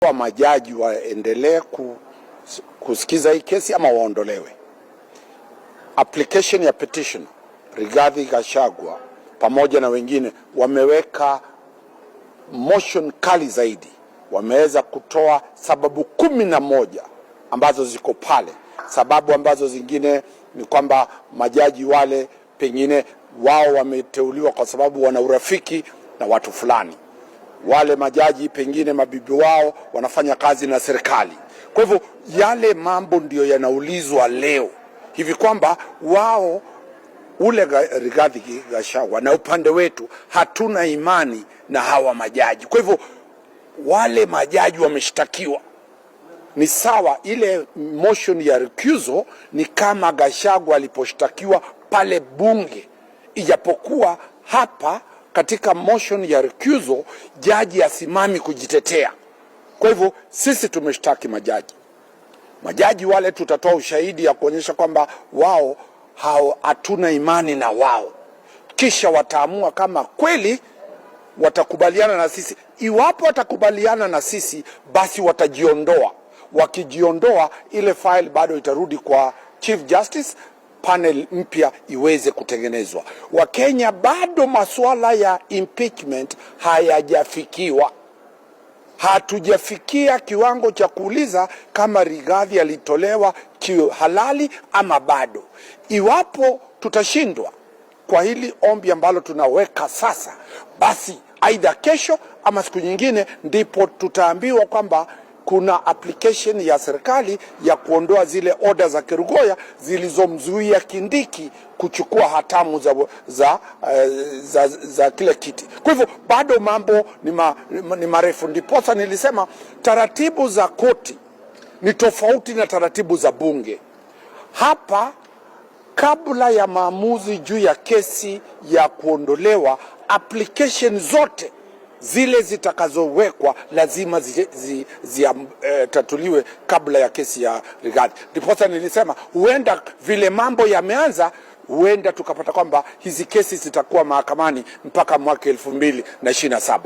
Majaji waendelee kusikiza hii kesi ama waondolewe. Application ya petition Rigathi Gachagua pamoja na wengine wameweka motion kali zaidi, wameweza kutoa sababu 11 ambazo ziko pale, sababu ambazo zingine ni kwamba majaji wale pengine wao wameteuliwa kwa sababu wana urafiki na watu fulani, wale majaji pengine mabibi wao wanafanya kazi na serikali. Kwa hivyo yale mambo ndiyo yanaulizwa leo hivi kwamba wao ule Rigathi Gachagua na upande wetu hatuna imani na hawa majaji. Kwa hivyo wale majaji wameshtakiwa ni sawa, ile motion ya recusal ni kama Gachagua aliposhtakiwa pale bunge, ijapokuwa hapa katika motion ya recusal jaji asimami kujitetea. Kwa hivyo sisi tumeshtaki majaji, majaji wale tutatoa ushahidi ya kuonyesha kwamba wao hao hatuna imani na wao, kisha wataamua kama kweli watakubaliana na sisi. Iwapo watakubaliana na sisi, basi watajiondoa. Wakijiondoa, ile file bado itarudi kwa Chief Justice, panel mpya iweze kutengenezwa. Wakenya, bado masuala ya impeachment hayajafikiwa. Hatujafikia kiwango cha kuuliza kama Rigathi alitolewa kihalali ama bado. Iwapo tutashindwa kwa hili ombi ambalo tunaweka sasa, basi aidha kesho ama siku nyingine, ndipo tutaambiwa kwamba kuna application ya serikali ya kuondoa zile oda za Kerugoya zilizomzuia Kindiki kuchukua hatamu za kile kiti. Kwa hivyo bado mambo ni marefu, ndiposa nilisema taratibu za koti ni tofauti na taratibu za bunge. Hapa kabla ya maamuzi juu ya kesi ya kuondolewa, application zote zile zitakazowekwa lazima zitatuliwe kabla ya kesi ya Rigathi. Ndiposa nilisema huenda vile mambo yameanza, huenda tukapata kwamba hizi kesi zitakuwa mahakamani mpaka mwaka 2027.